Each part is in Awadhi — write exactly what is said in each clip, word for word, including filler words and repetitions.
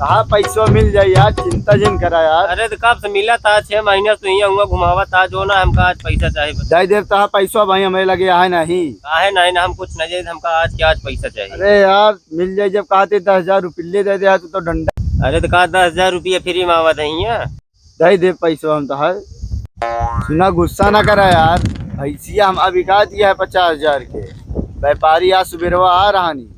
कहा पैसवा मिल जाई यार, चिंता जिन करा यार। अरे तो कब से मिला था? छह महीने से तो हियाँ हुआ घुमावा था, जो ना हमका आज पैसा चाही बस। दे देब तहा पैसवा भाई, हमें लगे आहे नहीं। काहे नहीं ना, हम कुछ नहीं चाहिए, हमका आज के आज पैसा चाहिए। अरे यार मिल जाई, जब कहा थे दस हजार रुपये दे दे, तू तो डंडा। अरे तो कहा दस हजार रुपया फ्री में आवत है हियाँ? दे देब पैसवा हम तहार। सुना गुस्सा ना करा यार, भैंसिया हम अभी का दिया है पचास हजार के, व्यापारी आज सुबेरवा आ रहा नहीं।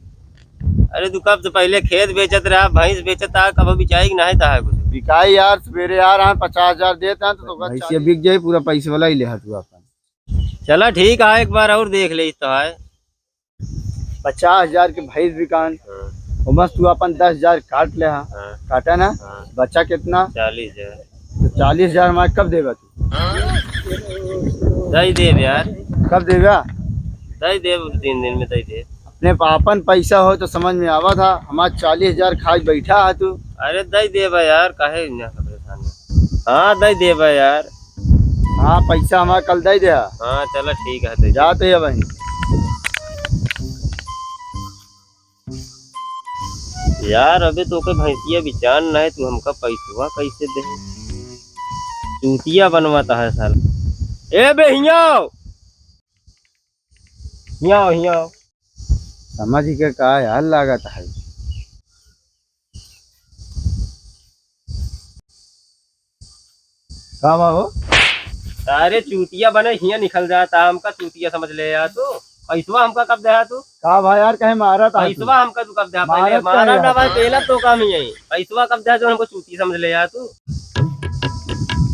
अरे तू कब से पहले खेत बेचत रहा, भैंस बेचत रहा, कब बिचाई कि नहीं तहा कुछ? बिकाई यार, सुबेरे आ रहा है, पचास हजार देता है तो तोका भैंसिया चालीस बिक जाई, पूरा पैसे वाला ही ले तू अपन। चला ठीक है, एक बार और देख ले तो है। पचास हजार के भैंस बिकान, हाँ। ओमस तू अपन दस हजार काट ले हा। हाँ। काटा ना? हाँ। बचा कितना? चालीस हजार। तो चालीस हजार हमारे कब देबा तू? दे देब यार। कब देबा? दे देब, दो तीन दिन में दे देब। अपने प-, अपन पैसा हो तो समझ में आवा था, हमार चालीस हजार खाई बैठा है तू। अरे दे देबा यार, काहे इतना परेशान है? हाँ दे देबा यार। हाँ पैसा हमार कल दे दे। हाँ चला ठीक है, दे दे। जाते हैं भाई। यार अबे तोके भैंसिया बिचान ना है, तू हमका पैसवा कैसे दे? चूतिया बनवाता है साला। ए बे हियाँ आओ। हियाँ आओ, हियाँ आओ। समझ के का यार लागत है? का बा हो? अरे चूतिया बने हियाँ निकल जाता, हमका चूतिया समझ ले यार तू। पैसवा हमका कब देहा तू? का भाई यार, कहे मारत है तू? पैसवा हमका तू कब देहा? पहले मारत मारा काहे ना है? भाई, पहला तो काम ही है। पैसवा कब देहा जो हमको चूतिया समझ ले यार तू?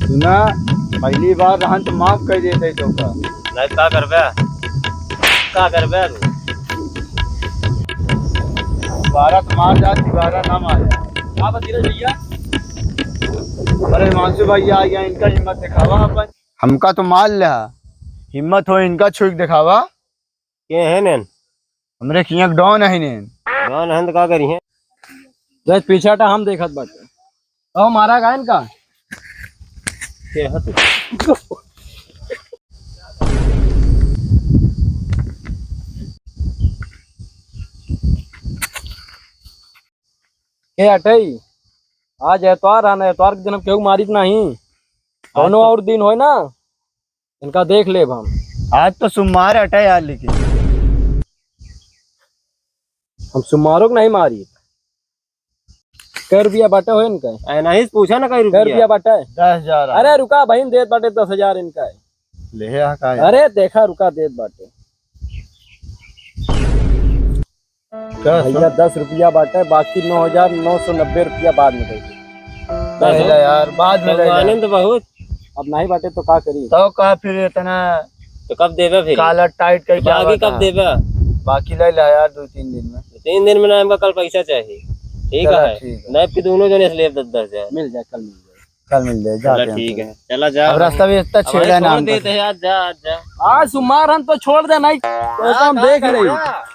सुना, पहली बार रहन तो माफ कर देते तो का। नहीं, का करबे? का करबे तू? दोबारा तो मार जा, दोबारा ना मार जा। का बा धीरज भैया? अरे हिमांशु भैया आ गया, इनका हिम्मत दिखावा अपन। हमका तो मार लिया, हिम्मत हो इनका छुई के दिखावा। के हैं नैन? हमरे खियाँ के डॉन है नैन। डॉन हैं तो का करी हैं? बस पीछा टा हम देखत बाटे। तो मारा गायन का? के है तू? ए अटई, आज एतवार है ना, एतवार के दिन हम केहू मारित नहीं। आज कौनो तो और दिन होय ना, इनका देख लेब हम। आज तो सोमवार हटे यार, लेकिन हम सोमवारों को नहीं मारी। कै रुपया बाटे हो इनका? अरे नहीं, पूछा ना कै कै रुपया। रुपया बाटे? दस हजार। अरे रुका भाई, देत बाटे दस हजार इनका। ले आ का यार? अरे देखा, रुका, देत बाटे। का भैया, दस रुपया बाटे, बाकी नौ हजार नौ सौ नब्बे रुपया बाद में दे दे। पहले यार, बाद में तो दे दे। आनंद बहुत। अब नहीं बाटे तो का करी? तो का फिर इतना तो कब देबे फिर? काला टाइट कई तो बाकी कब देबे? बाकी ले ला यार, दो तीन दिन में। दो तीन दिन में ना, हमका कल पैसा चाहिए। ठीक है, ठीक है। नहीं फिर दोनों जने से लेब दस दस हजार। मिल जाए, कल मिल जाए। कल मिल जाए, चला जाते हैं ठीक फिर। है, चला जा। अब रास्ता भी इतना हाँ, छेड़ा है ना छोड़ हमका। देते हैं, आज जा, आज जा। आज सोमवार हम तो छोड़ दे, नहीं तो हाँ, हम हाँ, देख ले। जा।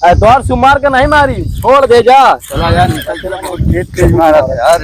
अरे तोहार सोमवार का नहीं मारी, छोड़ दे जा। चला यार, निकल चला, बहुत तेज तेज मारा था यार।